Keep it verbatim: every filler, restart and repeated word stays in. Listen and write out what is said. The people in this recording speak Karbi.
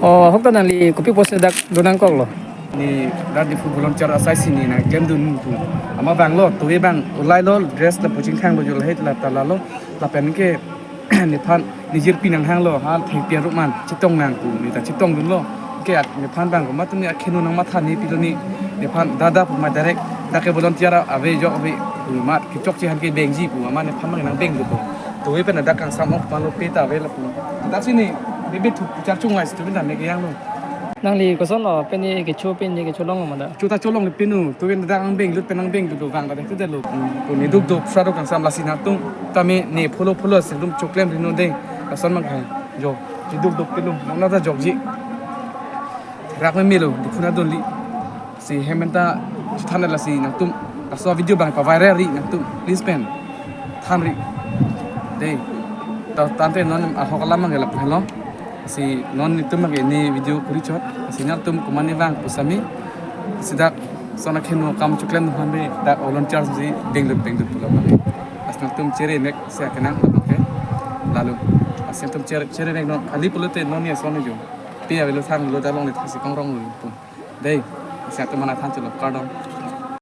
O, ahok ta nangli kopi apotsi dak do nangkoklo? Ne dak Diphu volunteer asai si ne nangklemdun pu. Amat vanglo, tovi abang ulai lo, dress lapu chingthang lo, jo lahai la ta lalo, lapen ke nephan nejirpi nanghanglo, ha thengpi arup man chetong nang pu, ne ta chetongdunlo. Ke ak nephan abang komat atum ne akheno nangmatha ne pilo ne, nephan dada pu ma direct, dak ke volunteer ave, jok ave pu, mat kechokche aphan ke bengji pu, amat nephan abang nangbengdunlo. Tovi pen dak kangsam ong palo pe ta ave lapu. Dak si ne, bebe thu char chungai si tovi pen ne kehanglo. Nangli kosonlo, pini kecho, pini kecho longlo ma dak? Cho ta cholongle pinu, tovi dak nangbenglut pen nangbengdunlo, vang ta dek tu detlo. Hmm, pu ne dukduk, sra do kangsam lasi nangtum, tame ne follow follow si nangtum choklem rino dei, lason mang khai. Jo, ne dukduk pinu, nang nata jokji. Rak me melo, Diphu nadunli. Si hem pen ta chethan lasi nangtum. Laso video abang pa viral ri nangtum. Please pen. Than ri. Dei. Ta tangte non ahok alam mang ke lapu helo. Si non netum abang ke ne video kuri chot. Si nangtum komat ne vang pu sami. Si dak lason akheno kam choklem aphan be dak volunteer si benglut benglut pulo abang ke. Lasi nangtum chere mek si akenang abang ke. Lalu. Lasi nangtum chere, chere mek non. Kali pulote non ne lason ne jo. Pe avelo thanglo, dak longle thasi kongrong lo pu. Dei, lasi nangtum mana than chotlo, kardom.